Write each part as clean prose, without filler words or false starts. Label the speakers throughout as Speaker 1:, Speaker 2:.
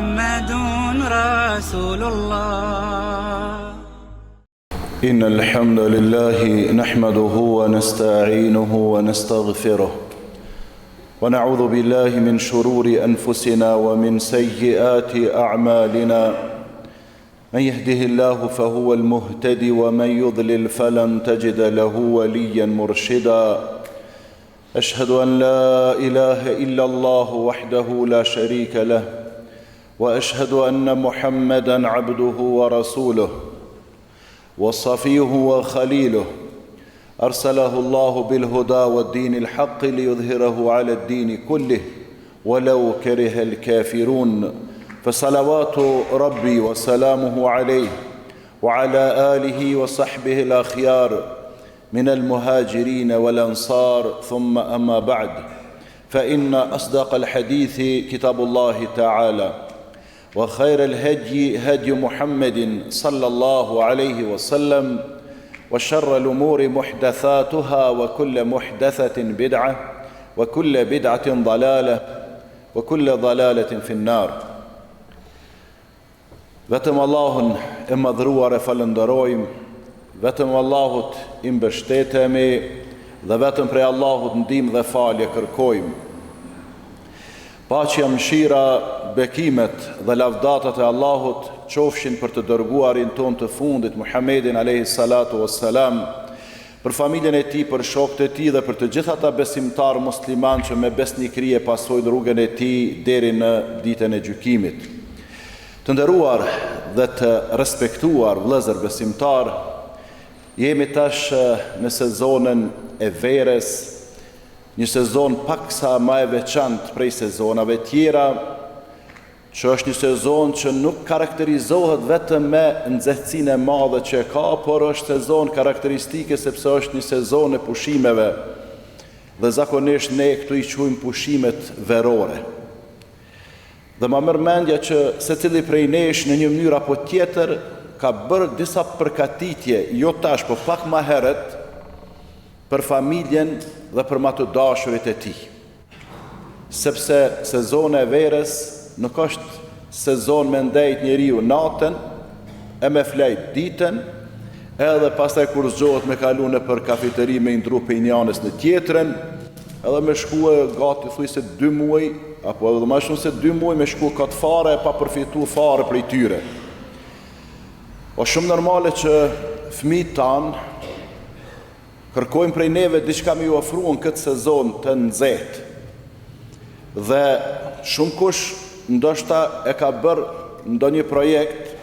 Speaker 1: محمد رسول الله.
Speaker 2: إن الحمد لله نحمده ونستعينه ونستغفره ونعوذ بالله من شرور أنفسنا ومن سيئات أعمالنا من يهده الله فهو المهتدي ومن يضلل فلن تجد له وليا مرشدا أشهد أن لا إله إلا الله وحده لا شريك له وأشهد أن محمدا عبده ورسوله وصفيه وخليله أرسله الله بالهدى والدين الحق ليظهره على الدين كله ولو كره الكافرون فصلوات ربي وسلامه عليه وعلى آله وصحبه الأخيار من المهاجرين والأنصار ثم أما بعد فإن أصدق الحديث كتاب الله تعالى وخير الهدي هدي محمد صلى الله عليه وسلم وشر الأمور محدثاتها وكل محدثة بدعة وكل بدعة ضلالة وكل ضلالة في النار Vetëm Allahun e Madhëruar e falënderojmë, vetëm Allahut i mbështetemi dhe vetëm prej Allahut ndihmë dhe falje kërkojmë. Paqja, mëshira, bekimet dhe lavdatat e Allahut qofshin për të dërguarin tonë të fundit Muhammedin alejhi salatu was salam, për familjen e tij, për shokët e tij dhe për të gjithë ata besimtarë muslimanë që me besnikëri e pasojnë rrugën e tij deri në Ditën e Gjykimit. Të nderuar dhe të respektuar vëllezër besimtarë, jemi tash në sezonën e verës, një sezon paksa ma e veçantë prej sezonave tjera, që është një sezon që nuk karakterizohet vetëm me nxehtësinë e madhe që e ka, por është sezon karakteristike sepse është një sezon e pushimeve dhe zakonisht ne këtu i quajmë pushimet verore. Dhe ma merr mendja që secili prej nesh në një mënyrë apo tjetër ka bërë disa përgatitje, jo tash, po pak ma herët, për familjen dhe për ma të dashurit e tij. Sepse sezona e verës nuk është sezon me ndejt njeriu natën e me flejt ditën, edhe pastaj kur zgjohet me kalu nëpër kafiteri me i ndrru prej njanës në tjetrën, edhe me shkue gati thujse dy muaj, apo edhe ma shumë se dy muaj me shku kot fare e pa përfitu fare prej tyre. O shumë normale që fëmijët tanë Kërkojnë prej neve diçka me ju ofru në këtë sezon të nxehtë. Dhe shumëkush ndoshta e ka bërë ndonjë projekt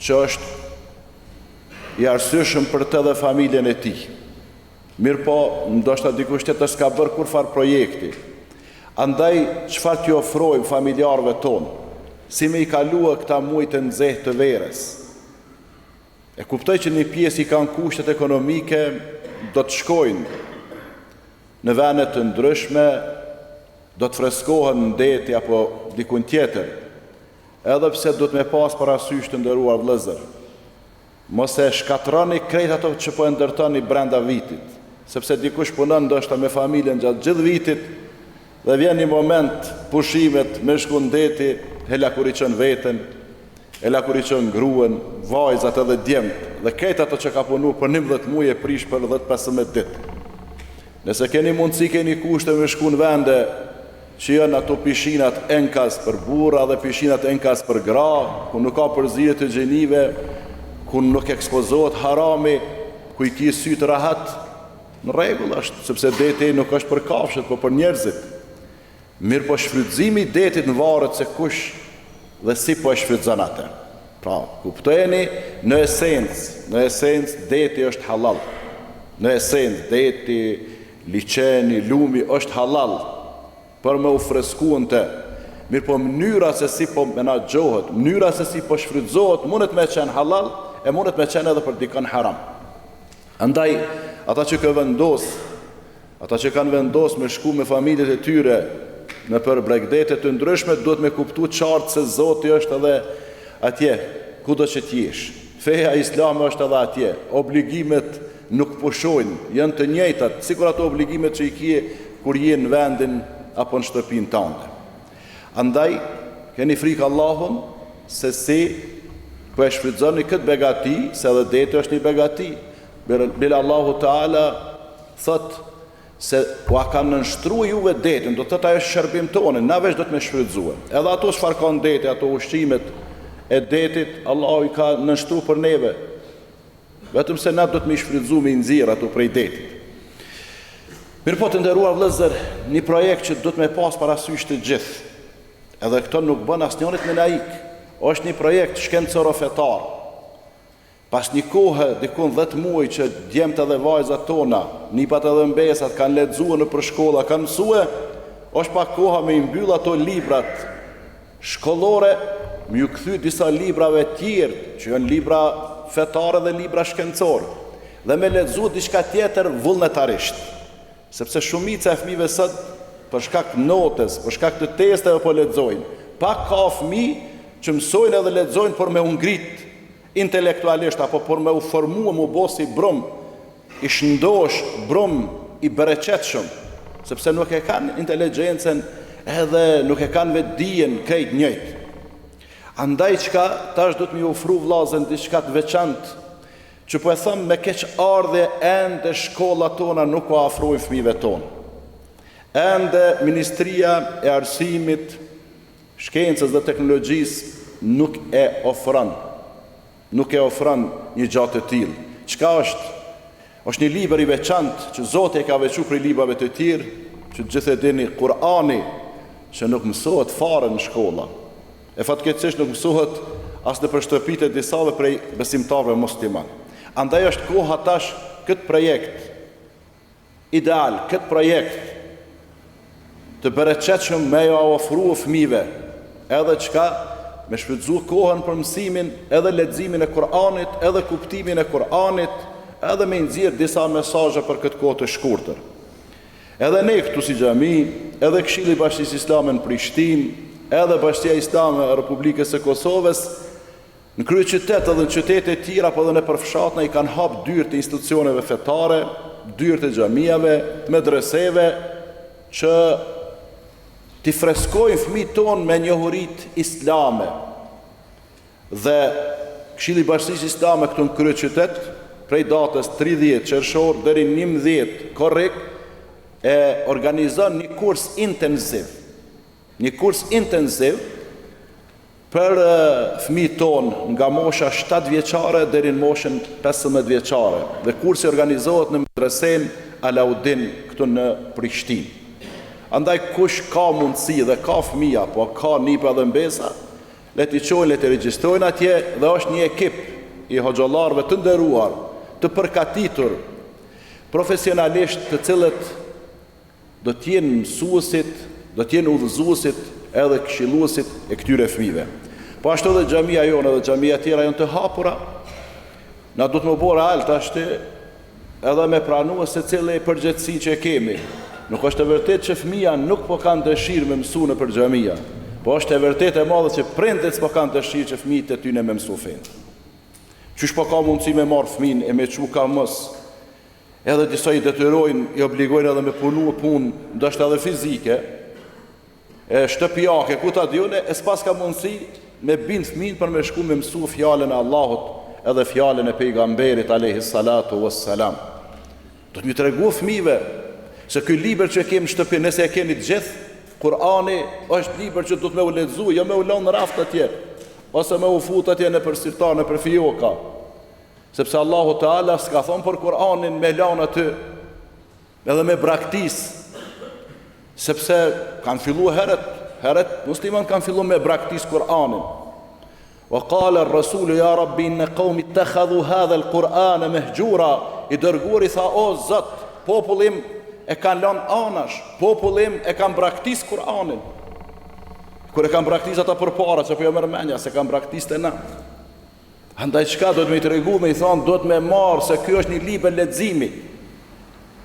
Speaker 2: që është i arsyeshëm për të dhe familjen e tij. Mirëpo, ndoshta dikush tjetër s'ka bërë kurrfarë projekti. Andaj, çfarë t'ju ofrojmë familjarëve tonë? Si me i kalua këta muaj të nxehtë të verës? E kuptoj që një pjesë i kanë kushtet ekonomike, do të shkojnë në vende të ndryshme, do të freskohen në deti apo dikun tjetër. Edhe pse duhet me pas parasysh të nderuar vëllezër, mos e shkatërroni krejt ato që po e ndërtoni brenda vitit, sepse dikush punon ndoshta me familjen gjatë gjithë vitit dhe vjen një moment pushimet me shku në deti, e lakuriqon veten, E lakuriqon gruen, vajzat edhe djemtë dhe krejt ato që ka punu për 11 muaj e prish për 10-15 ditë. Nëse keni mundësi, keni kushte me shku në vende që janë ato pishinat enkas për burra dhe pishinat enkas për gra, ku nuk ka përzierje të gjinive, ku nuk ekspozohet harami, ku i ki sytë rahat, në rregull është, sepse deti nuk është për kafshët, po për njerëzit. Mirëpo shfrytëzimi i detit nvaret se kush dhe si po e shfrytëzon atë. Pra, kuptojeni, në esencë, në esencë deti është hallall. Në esencë deti, liqeni, lumi është hallall për me u fresku në të. Mirëpo mënyra se si po menaxhohet, mënyra se si po shfrytëzohet mundet me qenë hallall e mundet me qenë edhe për dikën haram. Andaj, ata që kanë vendos, ata që kanë vendos me shku me familjet e tyre nëpër bregdete të ndryshme, duhet me kuptu qartë se Zoti është edhe atje, kudo që t'jesh. Feja islame është edhe atje. Obligimet nuk pushojnë, janë të njëjtat, sikur ato obligimet që i kije kur je në vendin apo në shtëpinë tënde. Andaj, Keni frikë Allahun se si po e shfrytëzoni këtë begati, se edhe deti është një begati. Bile Allahu Teala thotë se ua ka nënshtru juve detin, do të thotë ajo është shërbim tonë, na veç do të me shfrytëzue. Edhe ato çfarë ka në deti, ato ushqimet e detit, Allahu i ka nënshtru për neve. Vetëm se na do të me i shfrytëzu me i nxjerr ato prej detit. Mirëpo të nderuar vëllezër, një projekt që duhet me pas parasysh të gjithë, edhe këto nuk bën asnjërit me na ik, është një projekt shkencoro-fetar. Pas një kohe, dikun 10 muaj që djemtë edhe vajzat tona, nipat edhe mbesat kanë lexuar nëpër shkolla, kanë mësue, është pak koha me i mbyll ato librat shkollore me ju kthy disa librave tjerë që janë libra fetare dhe libra shkencorë dhe me lexu diçka tjetër vullnetarisht sepse shumica e fëmijëve sot për shkak të notës, për shkak të testeve po lexojnë. Pak ka fëmijë që mësojnë edhe lexojnë për me u ngrit intelektualisht apo për me u formu e m'u bo si brum i shëndosh, brum i bereqetshëm, sepse nuk e kanë inteligjencën edhe nuk e kanë vetëdijen krejt njëjtë. Andaj çka tash duhet me i ofru vllazën diçka të veçantë, që po e them me keqardhje ende shkollat tona nuk ua ofrojnë fëmijëve tonë. Ende Ministria e Arsimit, Shkencës dhe Teknologjisë nuk e ofron nuk e ofron një gja të tillë. Çka është? Është një libër i veçantë që Zoti e ka veçu prej librave të tjerë, që të gjithë e dini, Kur'ani, që nuk mësohet fare në shkolla. E fatkeqësisht nuk mësohet as nëpër shtëpitë e disave prej besimtarëve muslimanë. Andaj është koha tash këtë projekt ideal këtë projekt të bereqetshëm me ja ofru fëmijëve, edhe çka me shfrytëzu kohën për mësimin, edhe leximin e Kur'anit, edhe kuptimin e Kur'anit, edhe me nxjerr disa mesazhe për këtë kohë të shkurtër. Edhe ne këtu si xhami, edhe Këshilli i Bashkësisë Islame në Prishtinë, edhe Bashkësia Islame e Republikës së Kosovës, Në kryeqytet edhe në qytete tjera apo edhe nëpër fshatna i kanë hap dyert e institucioneve fetare, dyert e xhamiave, të medreseve, që t'i freskojnë fëmijët tonë me njohuritë islame. Dhe Këshilli i Bashkësisë Islame këtu në kryeqytet, prej datës 30 qershor deri 11 korrik, e organizon një kurs intensiv. Një kurs intensiv Për fëmijët tonë nga mosha 7 vjeçare deri në moshën 15 vjeçare dhe kursi organizohet në medresenë Alaudin këtu në Prishtinë. Andaj kush ka mundësi dhe ka fëmijë apo ka nipa dhe mbesa, le t'i çojnë, le t'i regjistrojnë atje dhe është një ekip i hoxhallarëve të nderuar, të përgatitur profesionalisht, të cilët do të jenë mësuesit, do të jenë udhëzuesit edhe këshilluesit e këtyre fëmijëve. Po ashtu edhe xhamia jonë edhe xhamia tjera janë të hapura. Na duhet me u bo real tashti edhe me pranu secili përgjegjësinë që e kemi. Nuk është e vërtetë që fëmija nuk po kanë dëshirë me mësu nëpër xhamia, po është e vërtetë e madhe që prindët s'po kanë dëshirë që fëmijët e tyne me mësu fenë. Qysh po ka mundësi me marrë fëmijën e me çu ka mos Edhe disa i detyrojnë, i obligojnë edhe me punu punë, ndoshta edhe fizike, e shtëpiake, ku ta di unë, e s'paska mundësi me bind fëmijën për me shku me mësu fjalën e Allahut edhe fjalën e pejgamberit alayhi salatu wassalam. Do të m'ju tregu fëmijëve se ky libër që e kemi në shtëpi, nëse e keni të gjithë, Kur'ani është libër që duhet me u lexu, jo me u lënë në raft atje, ose me u fut atje nëpër sirtar, nëpër fioka. Sepse Allahu Teala s'ka thonë për Kur'anin me lanë aty edhe me braktis, sepse kanë fillu herët, herët musliman kanë fillu me braktis Kur'anin. Wa qala ar-rasulu ya rabbi inna qaumi ittakhadhu hadha al-Qur'ana mahjura. I dërguari tha o Zot, populli im e kanë lënë anash, populli im e kanë braktis Kur'anin. Kur e kanë braktis ata përpara, që po ja merr mendja se kanë braktis te na. Andaj çka duhet me i tregu, me i thonë, duhet me marrë se ky është një libër leximi,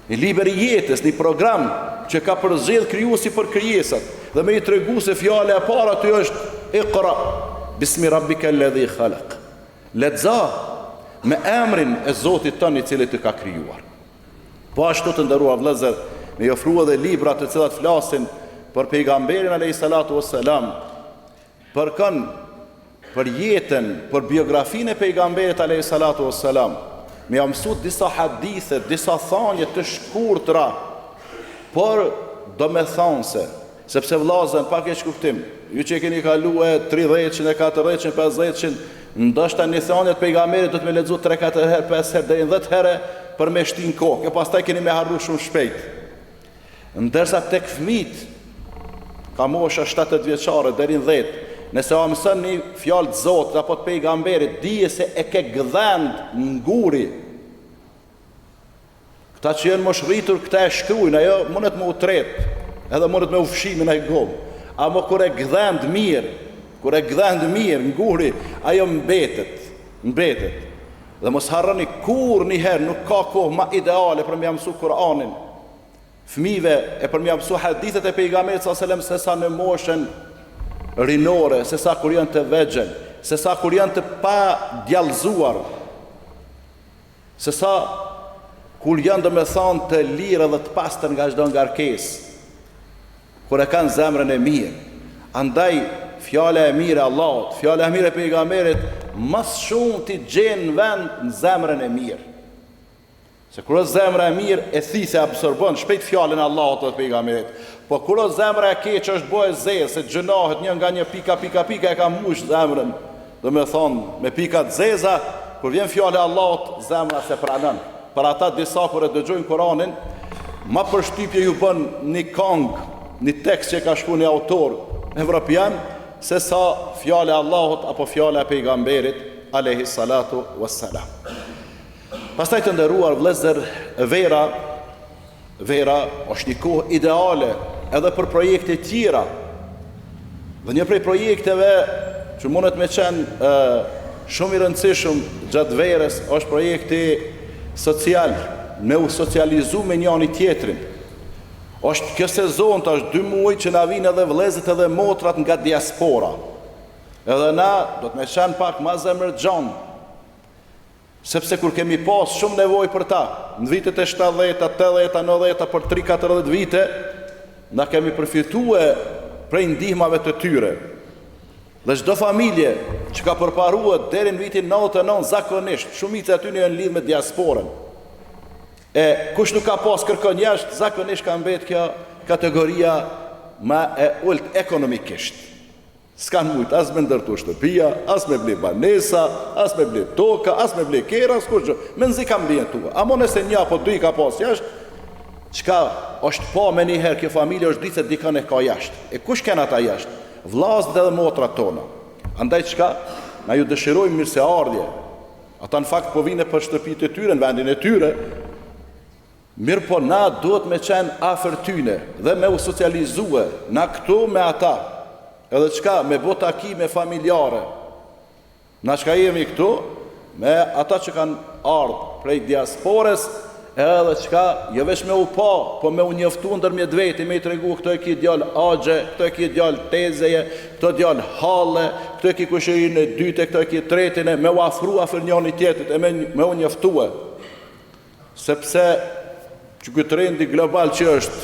Speaker 2: një libër i jetës, një program që ka përzgjedh krijuesi për krijesat, dhe me i tregu se fjala e parë aty është Iqra, bismi rabbika alladhi khalaq. Lexo me emrin e Zotit tënd i cili të ka krijuar. Po ashtu të nderuar vëllezër, me i ofru edhe libra të cilat flasin për pejgamberin alayhi salatu wassalam, Për kënd, për jetën, për biografinë e pejgamberit alayhi salatu wassalam, me ja mësu disa hadithe, disa thanje të shkurtra, por domethënëse, sepse vllazën pa keqkuptim, ju që e keni kalue 30-shin e 40-shin, 50-shin, ndoshta një thanje të pejgamberit duhet me lexu 3-4 herë, 5 herë deri në 10 herë për me shti n'kokë, e pastaj keni me harru shumë shpejt. Ndërsa tek fëmijët ka mosha 7-8 vjeçare deri në 10, nëse ua mëson një fjalë të Zotit apo të pejgamberit, dije se e ke gdhend në guri. Këta që janë moshërritur, këta e shkruajnë, ajo mundet me u tret, edhe mundet me u fshi me naj gomë. Amo kur e gdhend mirë, kur e gdhend mirë në guri, ajo mbetet, mbetet. Dhe mos harroni kurrë një herë nuk ka kohë ma ideale për me ja mësu Kur'anin fëmijëve e për me ja mësu hadithet e pejgamberit sallallahu alajhi wasallam se sa në moshën rinore, se sa kur janë të vegjël, se sa kur janë të padjallëzuar, se sa kur janë domethanë të lirë dhe të pastër nga çdo ngarkesë. Kur e kanë zemrën e mirë. Andaj fjala e mirë e Allahut, fjala e mirë e pejgamberit më së shumti gjen vend në zemrën e mirë. Se kur është zemra e mirë, e thith e absorbon shpejt fjalën e Allahut dhe të pejgamberit. Po kur është zemra e keqe, është bo e zezë, se gjynahet një nga një pika pika pika e ka mush zemrën. Domethonë, me pika të zeza, kur vjen fjala e Allahut, zemra s'e pranon. Për ata disa kur e dëgjojnë Kuranin, ma përshtypje ju bën një kangë, një tekst që e ka shkru një autor evropian, se sa fjala e Allahut apo fjala e pejgamberit alayhi salatu wassalam. Pastaj të nderuar vëllezër, vera vera është një kohë ideale edhe për projekte tjera. Dhe një prej projekteve që mundet me qenë shumë i rëndësishëm gjatë verës është projekti social, me u socializu me njani tjetrin. Është kjo sezon tash dy muaj që na vijnë edhe vëllezërit edhe motrat nga diaspora. Edhe na do të me qenë pak ma zemërgjanë Sepse kur kemi pas shumë nevojë për ta, në vitet e 70-ta, 80-ta, 90-ta, për 3-40 vite, na kemi përfitue prej ndihmave të tyre. Dhe çdo familje që ka përparue deri në vitin 99 zakonisht, shumica e tyre janë lidhë me diasporën. E kush nuk ka pas kërkon jashtë, zakonisht ka mbet kjo kategoria ma e ulët ekonomikisht. S'kanë mujt as me ndërtu shtëpia, as me ble banesa, as me ble toka, as me ble kerra, as kurgjë. Menzi kanë mbijetua. Amo nëse një apo dy i ka pas jashtë, çka është pa menjëherë kjo familje është ditë se dikën e ka jashtë. E kush kanë ata jashtë? Vllaznit edhe motrat tona. Andaj çka? Na ju dëshirojmë mirëseardhje. Ata në fakt po vijnë për shtëpitë e tyre, në vendin e tyre, Mirëpo na duhet me qenë afër tyne dhe me u socializue na këtu me ata edhe çka me bo takime familjare na çka jemi këtu me ata që kanë ardhë prej diaspores edhe çka jo veç me u pa po me u njoftu ndërmjet veti me i tregu këto e ki djalë axhe këto e ki djalë tezeje këto djalë halle këto e ki kushërinë e dytë këto e ki tretin e me u afru afër njoni tjetrit e me, me u njoftue Sepse që ky trendi global që është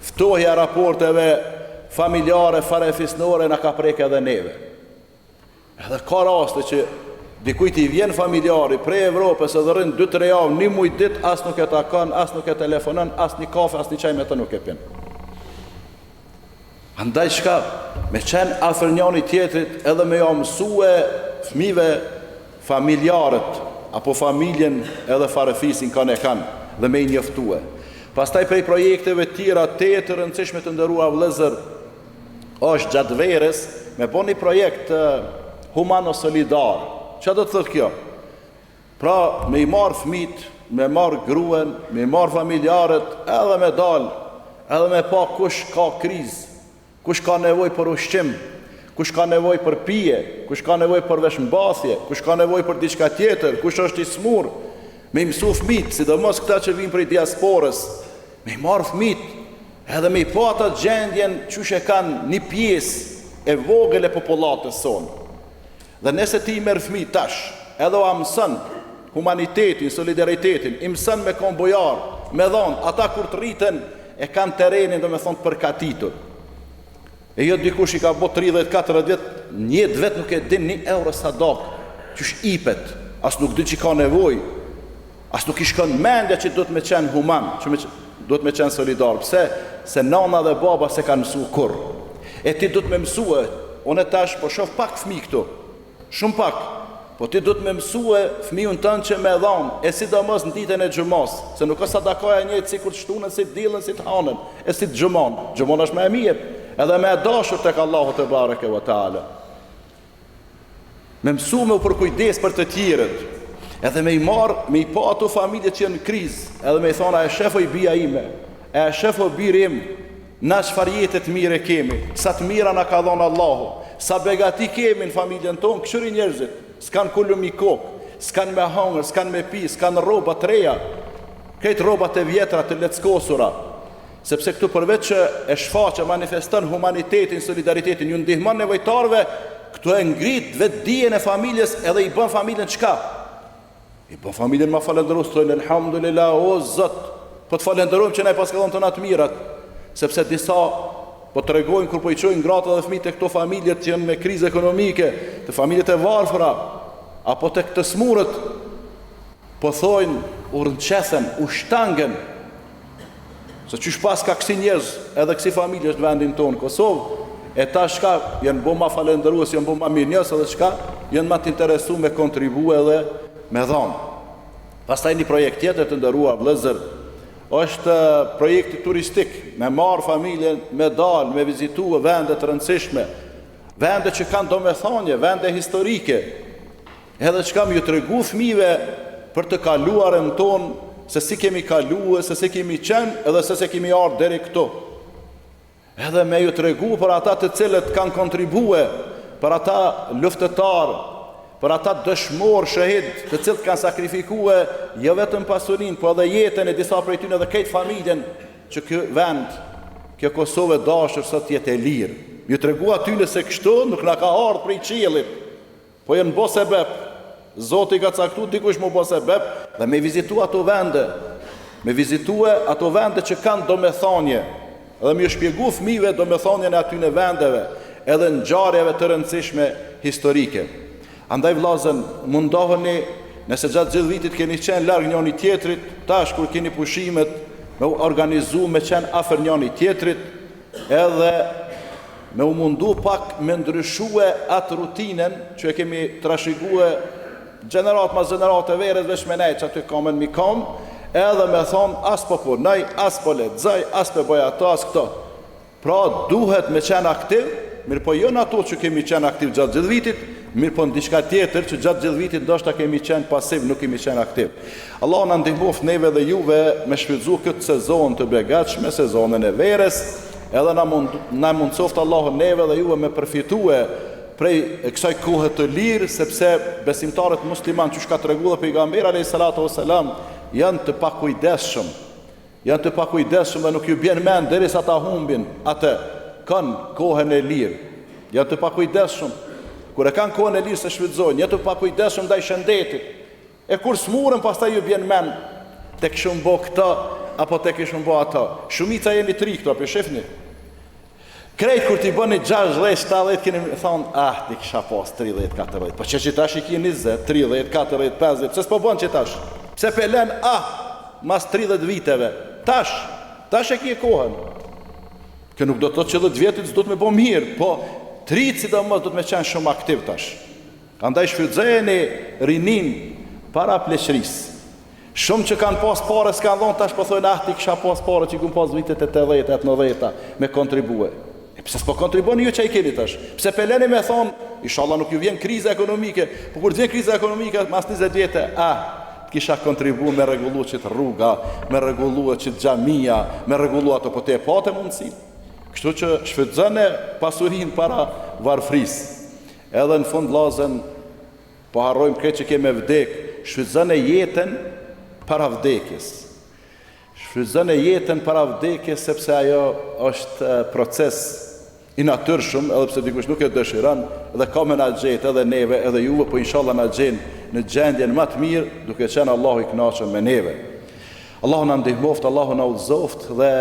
Speaker 2: ftohja e raporteve familjare, farefisnore na ka prek edhe neve. Edhe ka raste që dikujt i vjen familjari prej Evropës edhe rrin 2-3 javë, një muj ditë, as nuk e takon, as nuk e telefonon, as një kafe, as një çaj me të nuk e pin. Andaj çka, me qenë afër njani tjetrit edhe me ja mësue fëmijëve familjarët apo familjen edhe farefisin kanë e kanë dhe me i njoftue. Pastaj prej projekteve tjera tejet të rëndësishme të nderuar vëllezër është gjatë verës me bo një projekt humano solidar. Çka do të thotë kjo? Pra, me i marrë fmijt, me marrë gruen, me i marrë familjarët, edhe me dalë, edhe me pa kush ka krizë, kush ka nevojë për ushqim, kush ka nevojë për pije, kush ka nevojë për veshmbathje, kush ka nevojë për diçka tjetër, kush është i smur, me i mësu fmijt, sidomos këta që vijnë prej diasporës, me i marrë fmijt, edhe me i pa ata gjendjen qysh e kanë një pjesë e vogël e popullatës sonë. Dhe nëse ti i merr fëmijët tash, edhe ua mëson humanitetin, solidaritetin, i mëson me kon bujar, me dhon, ata kur të rriten e kanë terrenin, domethonë të përgatitur. E jo dikush i ka bo 30-40 vjet Në jetë vet nuk e din një euro sadakë, qysh ipet, as nuk din që ka nevojë, as nuk i shkon mendja që duhet me qenë human, që me, duhet me qenë solidar. Pse? Se nana dhe baba s'e kanë mësu kurrë. E ti duhet me mësue, unë tash po shoh pak fëmijë këtu, Shumë pak. Po ti duhet me mësue fëmijën tënd që me dhanë, e sidomos në ditën e xhumasë, se nuk është sadakaja e njëjtë sikur të shtunën, si të dielën, si të hanën, e si të xhumanë. Xhumana është më e mirë, edhe më e dashur tek Allahu tebareke ve teala. Me mësu me u përkujdes për të tjerët, edhe me i marr, me i pa ato familje që janë në krizë, edhe me i thonë a e shef oj bija ime, a e shef o biri im, Na çfarë jete të mirë e kemi, sa të mira na ka dhënë Allahu, sa begati kemi në familjen tonë, kqyri njerëzit, s'kanë kulm mi kokë, s'kanë me hangër, s'kanë me pi, s'kanë rroba të reja, krejt rrobat e vjetra të leckosura, sepse këtu përveç që e shfaq e manifeston humanitetin, solidaritetin, ju ndihmon nevojtarëve, këtu e ngrit vetëdijen e familjes edhe i bën familjen çka? I bën familjen ma falënderues, thonë elhamdulillah o Zot, po të falënderojmë që na i paske dhënë tona të mirat, sepse disa po tregojnë kur po i çojnë gratë dhe fëmijët te këto familjet që janë me krizë ekonomike, te familjet e varfra, apo tek të smurët, po thojnë u rrënqethen, u shtangën, Se qysh paska kësi njerëz edhe kësi familjesh në vendin tonë Kosovë, e tash çka janë bo ma falënderues, janë bo ma mirënjohës edhe çka janë ma të interesu me kontribu edhe me dhanë. Pastaj një projekt tjetër të nderuar vëllezër, është projekti turistik, me marrë familjen, me dalë, me vizitu vende të rëndësishme, vende që kanë domethanje, vende historike, Edhe çka me ju tregu fëmijëve për të kaluarën tonë, se si kemi kalue, se si kemi qenë edhe se si kemi ardhë deri këtu. Edhe me ju tregu për ata të cilët kanë kontribue, për ata luftëtarë, për ata dëshmorë shehid, të cilët kanë sakrifikue jo vetëm pasurinë, po edhe jetën e disa prej tyne edhe krejt familjen që ky vend, kjo Kosovë e dashur sot të jetë e lirë. Me ju tregu atyne se kështu nuk na ka ardhë prej qiellit, Po janë bo sebep, Zoti ka caktu dikush m'u bo sebep dhe me vizitu ato vende, me vizitue ato vende që kanë domethanje dhe me ju shpjegu fëmijëve domethënien e atyne vendeve edhe ngjarjeve të rëndësishme historike. Andaj vllazën, mundohuni, nëse gjatë gjithë vitit keni qenë larg njoni tjetrit, tash kur keni pushimet, me u organizu me qenë afër njoni tjetrit, edhe Me u mundu pak me ndryshue atë rutinën që e kemi trashigue gjeneratë mas gjenerate verës veç me nejt qaty kamën mi kam, edhe me thonë as po punoj, as po lexoj, as po bëj ato, as këto. Pra duhet me qenë aktiv, mirëpo jo në ato që kemi qenë aktiv gjatë gjithë vitit, mirëpo në diçka tjetër që gjatë gjithë vitit ndoshta kemi qenë pasiv, nuk kemi qenë aktiv. Allahu na ndihmoftë neve dhe juve me shfrytëzu këtë sezon të begatshme, sezonën e verës, Edhe na mund, na mundësoftë Allahu neve dhe juve me përfitue prej kësaj kohe të lirë, sepse besimtarët musliman qysh ka tregu dhe pejgamberi alayhi salatu wasalam janë të pakujdesshëm. Janë të pakujdesshëm dhe nuk ju bjen mend derisa ta humbin atë kanë kohën e lirë. Janë të pakujdesshëm. Kur e kanë kohën e lirë s'e shfrytëzojnë, janë të pakujdesshëm ndaj shëndetit. E kur smuren pastaj ju bjen mend të kishum bo këto apo të kishum bo ato. Shumica jemi të ri këtu, a po shifni? Krejt kur t'i bëni 60, 70 keni me thonë, ah, t'i kisha pas 30, 40. Po që qitash i ki 20, 30, 40, 50, pse s'po bën qitash? Pse pe len, ah, mas 30 viteve? Tash, tash e ki kohën. Kjo nuk do të thotë që 10 vjetit s'duhet me bo mirë, po të ritë sidomos duhet me qenë shumë aktiv tash. Andaj shfrytëzojeni rininë para pleqërisë. Shumë që kanë pas pare s'kanë dhonë tash po thojnë ah t'i kisha pas pare që i kum pas vitet e 80-ta e 90-ta me kontribue. E pse s'po kontribuoni ju që i keni tash? Pse pe leni me thonë, inshallah nuk ju vjen kriza ekonomike, po kur të vjen kriza ekonomike mas 20 vjetë, ah, të kisha kontribu me rregullu qit rruga, me rregullu qit xhamia, me rregullu ato, po ti e pate mundësinë. Kështu që shfrytëzone pasurinë para varfrisë. Edhe në fund vllazën po harrojmë krejt që kemi me vdek, shfrytëzone jetën para vdekjes. Shfrytëzone jetën para vdekjes sepse ajo është proces i natyrshëm, edhe pse dikush nuk e dëshiron dhe ka me na gjetë edhe neve edhe juve, po inshallah na gjen në gjendjen më të mirë, duke qenë Allahu i kënaqur me neve. Allahu na ndihmoftë, Allahu na udhëzoftë dhe.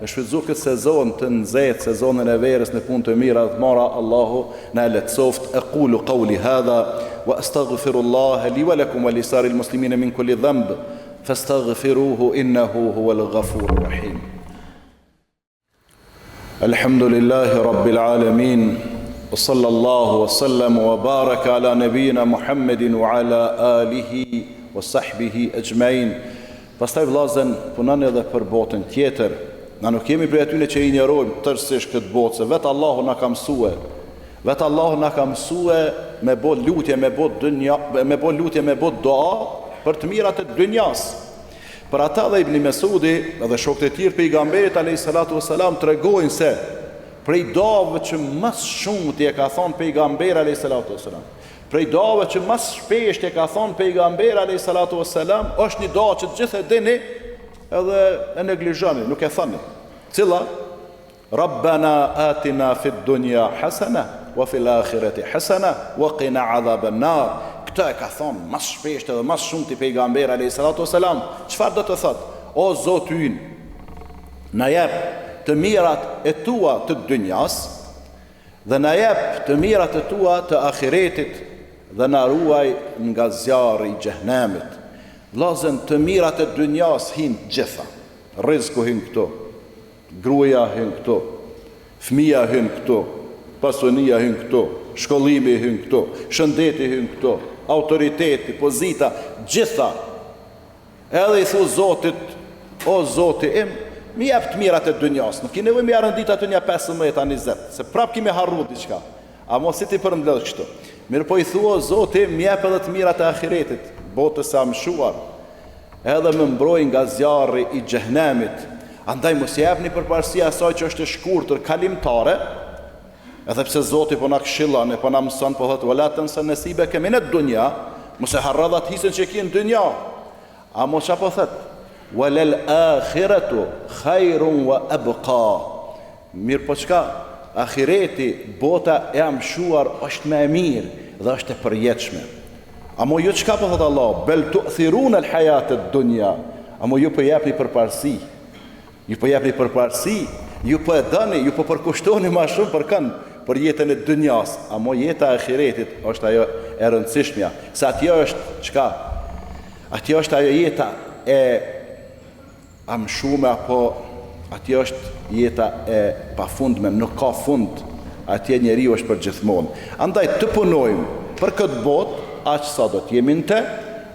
Speaker 2: me shfrytëzu këtë sezon të nxehtë, sezonin e verës në punë të mira dhe të mara, Allahu na e lehtësoftë. Aqulu qawli hadha wa astaghfirullaha li wa lakum wa li sairil muslimina min kulli dhanb fastaghfiruhu innahu huwal ghafurur rahim. الحمد لله رب العالمين وصلى الله وسلم وبارك على نبينا محمد وعلى آله وصحبه أجمعين Pastaj vllazën punoni edhe për botën tjetër. Na nuk jemi prej atyne që injorojmë tërësisht këtë botë, se vetë Allahu na ka mësue. Vetë Allahu na ka mësue me bo lutje, me bo dynja, me bo lutje, me bo dua për të mirat e dynjas. Për ata dhe Ibni Mesudi dhe shokët e tjerë të Pejgamberit alejhi salatu ves selam tregojnë se prej duave që më së shumti e ka thonë Pejgamberi alejhi salatu ves selam, prej duave që më së shpeshti e ka thonë Pejgamberi alejhi salatu ves selam, është një dua që të gjithë e dini edhe e neglizhoni, nuk e thoni. Cila? Rabbena atina fid dunja hasana wa fil akhirati hasana wa qina adhaban nar. Këtë e ka thonë ma shpesht edhe ma shumti pejgamberi alayhi salatu wasalam. Çfarë do të thotë? O Zoti ynë, na jep të mirat e tua të dynjas dhe na jep të mirat e tua të ahiretit dhe na ruaj nga zjarri i xhehenemit. Vllazën, të mirat e dynjas hin të gjitha. Rrizku hin këtu. Gruaja hyn këtu, fëmija hyn këtu, pasunia hyn këtu, shkollimi hyn këtu, shëndeti hyn këtu, autoriteti, pozita, gjitha. Edhe i thu Zotit, o Zoti im, m'i jep të mirat e dynjas, nuk ki nevojë me ia rendit aty nja 15 a 20, se prap ki me harru diçka. Amo si t'i përmbledh kështu? Mirëpo i thu o Zoti, më jep edhe të mirat e ahiretit, botës së amshuar, edhe më mbroj nga zjarri i xhehenemit. Andaj mos i jepni përparësi asaj që është e shkurtër, kalimtare, edhe pse Zoti po na këshillon e po na mëson, po thotë wala tense nesibeke mined dunja, mos e harro atë hisën që ke në dynja. Amo ça po thotë? Walel ahiretu khairun wa abqa. Mirëpo çka? Ahireti, bota e amshuar është më e mirë dhe është e përjetshme. Amo ju çka po thotë Allahu? Bel tu'thirun al hayat ad-dunya. Amo ju po jepni përparësi. Ju po jepni përparësi, ju po e doni, ju po përkushtoni ma shumë për kënd? Për jetën e dynjas. Amo jeta e ahiretit është ajo e rëndësishmja, se atje është çka? Atje është ajo jeta e amshume apo atje është jeta e pafundme, nuk ka fund, atje njeriu është për gjithmonë. Andaj të punojmë për këtë botë, aq sa do të jemi në te,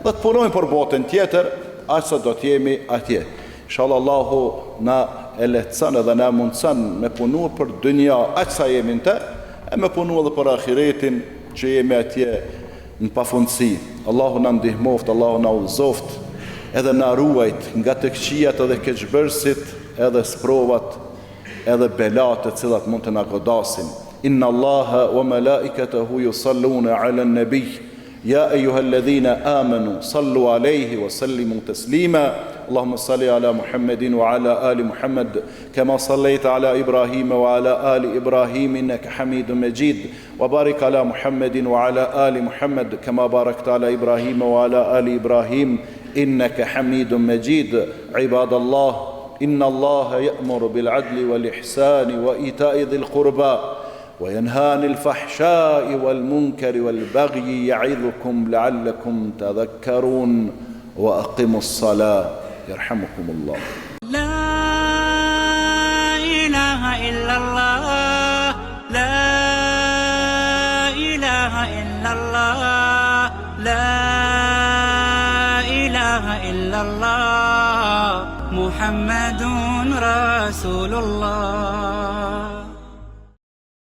Speaker 2: dhe të punojmë për botën tjetër, aq sa do të jemi atje. Inshallah Allahu na e lehtëson edhe na e mundëson me punu për dynja aq sa jemi në te, e me punu edhe për ahiretin që jemi atje në pafundësi. Allahu na ndihmoftë, Allahu na udhëzoftë edhe na ruajt nga të këqijat edhe keqbërësit edhe sprovat edhe belat të cilat mund të na godasin. Inna Allaha wa malaikatahu yusalluna ala an-nabi ya ayyuhalladhina amanu sallu alayhi wa sallimu taslima. Allahumma salli ala Muhammedin wa ala ali Muhammad kama sallaita ala Ibrahim wa ala ali Ibrahim innaka Hamidum Majid. وبارك على محمد وعلى آل محمد كما باركت على إبراهيم وعلى آل إبراهيم إنك حميد مجيد عباد الله إن الله يأمر بالعدل والإحسان وإيتاء ذي القربى وينهى عن الفحشاء والمنكر والبغي يعظكم لعلكم تذكرون وأقموا الصلاة يرحمكم الله
Speaker 1: لا إله إلا الله لا إله إلا الله لا إله إلا الله محمد رسول الله.